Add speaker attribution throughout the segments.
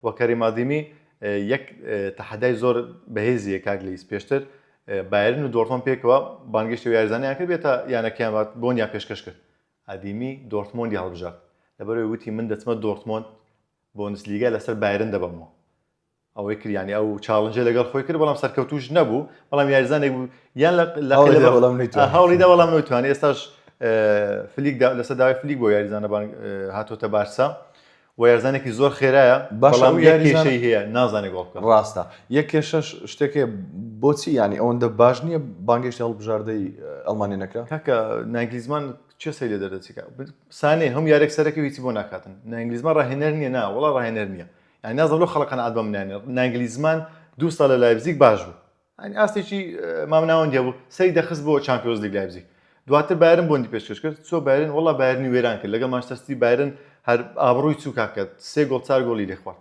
Speaker 1: و کەریم ئادیمی یەک تەحەدای زۆر بەهێزیە کاک لەیس پێشتر بایرن و دۆرتمۆند پێکەوە بانگێشتی و یاریزانیان کرد بێتە یانەکەیان بات بۆنیان پێشکەش کرد ئادیمی دۆرتمۆندی هەڵبژارد لەبەرەوەی وتی من دەچمە دۆرتمۆند بۆندسلیگا لەسەر بایرن دەبەمەوە ئەوەی کرد یانی ئەو challenge ە لەگەڵ خۆی کرد بەڵام سەرکەوتوش نەبوو بەڵام یاریزانێک بوو یان لە هەوڵیدا بەڵام نەیتوانی ئێستاش فلیک لەسەر داوای فلیک بۆ یاریزانە هاتۆتە بارسا و یارزانێکی زۆر خێرایە بەڵام یەک کێشەی هەیە نازانێت گۆڵ بکات.
Speaker 2: ڕاستە یەک کێشەش شتێکێ بۆچی یانی ئەوەندە باش نییە بانگێشتی هەڵبژاردەی ئەڵمانیا نەکرا؟
Speaker 1: کاکە ناگلیزمان چێ سەی لێ دەردەچی سانێ هەم یارێک سەرەکی هیچی بۆ ناکاتن ناگلیزمان ڕاهێنەر نییە نا وەڵا ڕاهێنەر نییە یانی نازم لۆ خەڵک قەناعەت بەم نانێ ناگلیزمان دوو ساڵ لە لایبزیگ باش بوو یانی ئاستێکی مامناوەندی هەبوو سەری دەخست بۆ چامپیۆنز لیگ لایبزیگ دواتر بایرن بۆندی پێشکەش کرد چۆ بایرن وەڵا بایرنی وێران کرد لەگەڵ مانچستەر سیتی بایرن هەر ئابڕووی چوو کاکە سێ گۆڵ چار گۆڵی لێ خوارد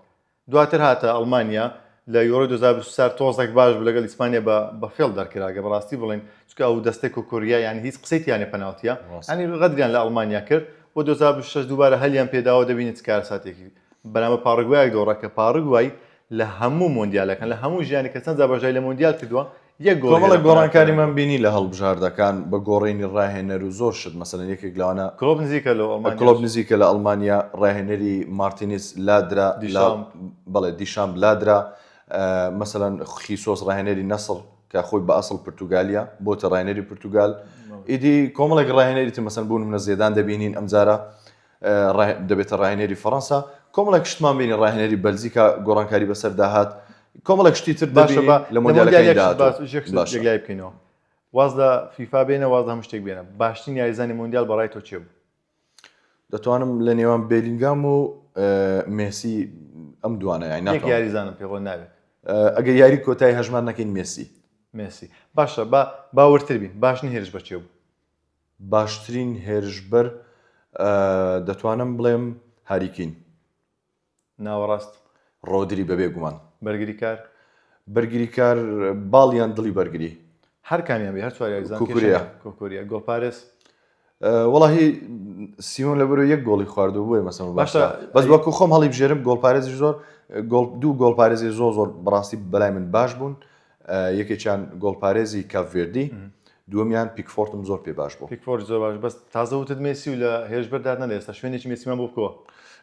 Speaker 1: دواتر هاتە ئەڵمانیا لە یۆرۆی 2024 تۆزێک باش بوو لەگەڵ ئیسپانیا بە بە فێڵ دەرکرا گە بەڕاستی بڵێن چونکە ئەو دەستەی کۆکۆریا یانی هیچ قسەی تیانە پەناڵتیە ینی غەدریان لە ئەڵمانیا کرد بۆ 2026 دووبارە هەلیان پێداوە دەبینی چ کارەساتێکی بەرامبەر پاڕگوایەک دۆڕا کە پاڕگوای لە هەموو مۆندیالەکان لە هەموو ژیانی کە چەند جار بەشداری لە مۆندیال کردووە یەک گۆڵی
Speaker 2: کۆمەڵێک گۆڕانکاریمان بینی لە هەڵبژاردەکان بە گۆڕینی ڕاهێنەر و زۆر شت مەسەلەن یەکێک لەوانە
Speaker 1: کلۆپ نزیکە لە ئەڵمانیا
Speaker 2: کلۆپ نزیکە لە ئەڵمانیا ڕاهێنەری مارتینیز لادرا
Speaker 1: دیشامپ
Speaker 2: بەڵێ دیشامپ لادرا مەسەلەن خیسۆس ڕاهێنەری نەسڕ کە خۆی بە ئەسڵ پرتوگالیە بۆتە ڕاهێنەری پرتوگال ئیدی کۆمەڵێک ڕاهێنەری تر مەسەن بوون منە زێدان دەبینین ئەمجارە دەبێتە ڕاهێنەری فەڕەنسا کۆمەڵێک شتمان بینی ڕاهێنەری بەلجیکا گۆڕانکاری بەسەردا هات کۆمەڵێک شتی تر
Speaker 1: باشە
Speaker 2: دەبینین لە مۆندیالەکانی داهاتوو. باشە.
Speaker 1: یەکلایی بکەینەوە واز لە فیفا بێنە واز لە هەموو شتێک بێنە باشترین یاریزانی مۆندیال بەڕای تۆ کێ بوو؟
Speaker 2: دەتوانم لە نێوان بێلینگام و مێسی ئەم دوانە یانی
Speaker 1: یەک
Speaker 2: ناتوانم
Speaker 1: یاریزانم پێ بڵێ ناوێک.
Speaker 2: ئەگەر یاری کۆتایی هەژمار نەکەین مێسی.
Speaker 1: مێسی باشە با با وردتر بین باشترین هێرشبەر کێ بوو؟
Speaker 2: باشترین هێرشبەر دەتوانم بڵێم هاری کین.
Speaker 1: ناوەڕاست.
Speaker 2: ڕۆدری بەبێ گومان.
Speaker 1: بەرگریکار.
Speaker 2: بەرگریکار باڵ یان دڵی بەرگری؟
Speaker 1: هەر کامیان بێ هەر چوار یاریزان کێشە
Speaker 2: کوکوریا.
Speaker 1: نیە. کوکوریا. گۆڵپارێز.
Speaker 2: وەڵاهی سیمۆن لەبەرەوە یەک گۆڵی خواردووە بۆیە مەسەمە
Speaker 1: باشە
Speaker 2: باشە بەس وەکو خۆم هەڵیبژێرم گۆڵپارێزی زۆر گۆڵ دوو گۆڵپارێزی زۆر زۆر بەڕاستی بەلای من باش بوون یەکێکیان گۆڵپارێزی کاپڤێردی، دووەمیان پیکفۆردم زۆر پێ باش بوو.
Speaker 1: پیکفۆرد زۆر باش بەس تازە وتت مێسی و لە هێرشبەر دات نەدە ئێستا شوێنێکی مێسیمان بۆ بکەوە.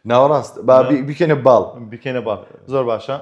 Speaker 2: ناوەڕاست با بیکەینە باڵ.
Speaker 1: بیکەینە باڵ زۆر باشە.